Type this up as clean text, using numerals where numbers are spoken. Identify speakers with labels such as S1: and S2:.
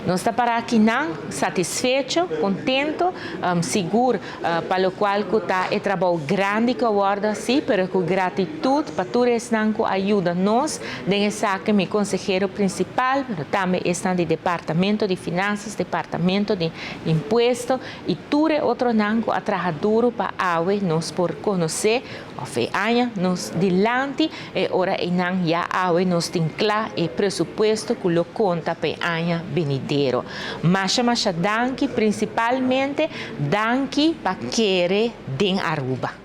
S1: Nos ta para akinan satisfecho, contento, sigur pa locual cu ta e trabou grandi cu a wordo haci, pero cu gratitud pa tur esnan cu a yuda nos den esaki, mi consehero principal, pero tambe esnan di Departamento di Finanzas, Departamento di Impuesto y tur e otronan cu a traha duro pa awe nos por conoce of e aña nos dilanti e ora einan ya awe nos tin cla e presupuesto cu lo conta pa e aña benidero. Masha masha danki, principalmente danki pa kere den Aruba.